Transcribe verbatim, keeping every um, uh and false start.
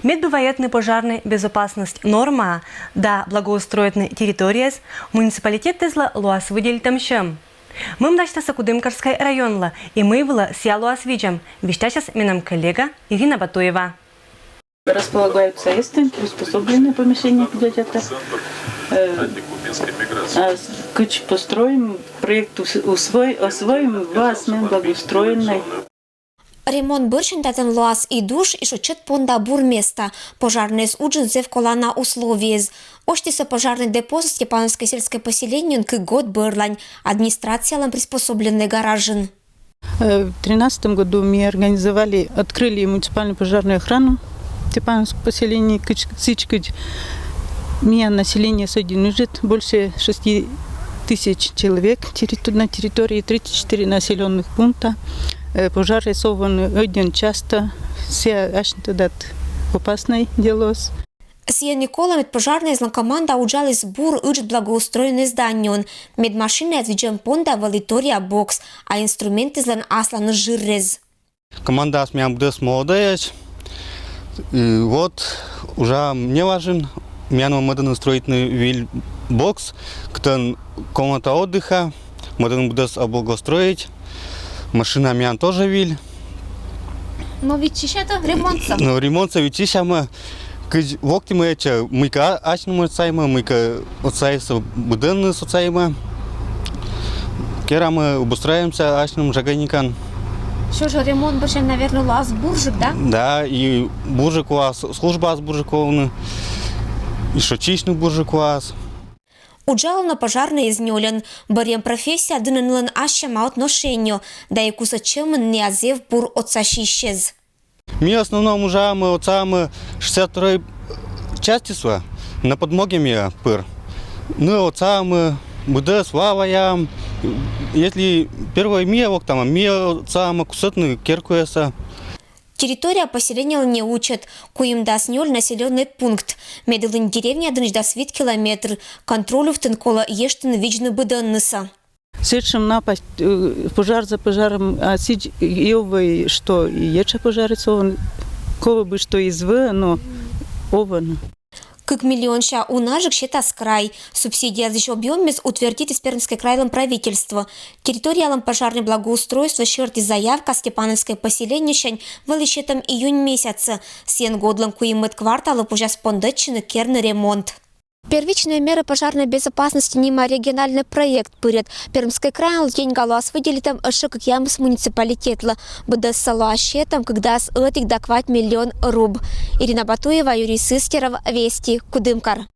Мед бы ваятны пожарнӧй безопасность нормаа да благоустроитны территорияяс, муниципалитетъяслы лоас выделитӧм сьӧм. Мӧм дасьтасӧ Кудымкарскӧй районлы, и мый вылӧ сійӧ лоас видзӧм, висьтасяс менам коллега Ирина Батуева. Располагаются эсты, приспособленные помещения для это. Э, а с- кыдз построим, проект ус- усвой- освоим, вас благоустроенный. Ремонт бӧрсянь татӧн лоас и душ, и шойччӧт понда бур места. Пожарнӧйӧс уджын зэв колана условиеяс. Осьтісӧ пожарнӧй депосӧ Степановскӧй сельскӧй поселениеын кык год бӧрлань, администрациялӧн приспособленнӧй гаражын. Э, В тринадцатом году мы организовали, открыли муниципальную пожарную охрану в Степановском поселении Кыч- Сычкыч. Миян население содержит больше шести тысяч человек территу- на территории тридцать четыре населенных пункта. Э, Пожары сованы один часто, все ачнытӧдат опасный делос. Сійӧн и колӧ, мед пожарнӧйяслӧн команда уджаліс бур ыджыд благоустроеннӧй зданиеын, мед машинаяс видзӧм понда вӧлі торъя бокс, а инструментъяслӧн асланыс жыррӧс. Командаыс миян быдӧс молодӧйӧсь. И вот уже мне важен, миян мӧдӧны строитны выль бокс, кытӧн комната отдыха, мӧдӧны быдӧс облагоустроить. Машина миян тоже выль. Но виччысяттӧ ремонтсӧ. Но ремонтсӧ виччысямӧ, кыдз локтімӧ этчӧ, мыйкӧ асьным отсаймӧ, мыйкӧ отсайсӧ быдӧнныс отсаймӧ. Керамӧ, обустраиваемся асьным жаганикӧн. Всё же ремонт бӧрсянь, наверное, лоас бурджык, да? Да, и бурджык лоас, службаыс бурджык лоӧны, и шойччысьны бурджык лоас. Уджалӧны пожарнӧйяс нёльӧн. Бӧрйӧм профессия дінӧ нылӧн ассьӧма отношениеӧ, да и кусӧдчӧмын ная зэв бур отсасьысьӧс. Ми в основном уджалам, отсалам шестьдесят второй частьыслы, на подмоге ми пыр. Нылӧс отсалам, быдӧс валаям. Если первой ми локтам, ми отсалам кусӧдны керкуяссӧ. Территория поселениелӧн не учӧт, куимдас нёль населённӧй пункт. Медводдза деревня дінӧдз дас вит километр, контрольыштны колӧ ещӧ видзны быдӧннысӧ. Сэтшӧм напасть, э, пожар за пожаром, а сідз и овӧй, что и этша пожарыс овны, колӧ бы, что и звӧ, но овны. Кык миллионся унаджык сетас край. Субсидияяслысь объёмъяс утвердитіс Пермскӧй крайлӧн правительство. Территориялӧн пожарнӧй благоустройство сьӧрті заявка Степановскӧй поселениесянь вӧлі сетӧм июнь месяцӧ. Сійӧн годлӧн куиммӧд кварталы позяс пондӧдчыны керны ремонт. Первичные меры пожарной безопасности нима региональнӧй проект пырӧд. Пермскӧй крайын деньга лоас выделитӧм ещӧ кӧкъямыс муниципалитетлы. Быдӧссӧ лоас сетӧм кыкдас ӧтик да квайт миллион руб. Ирина Батуева, Юрий Сыстеров, Вести, Кудымкар.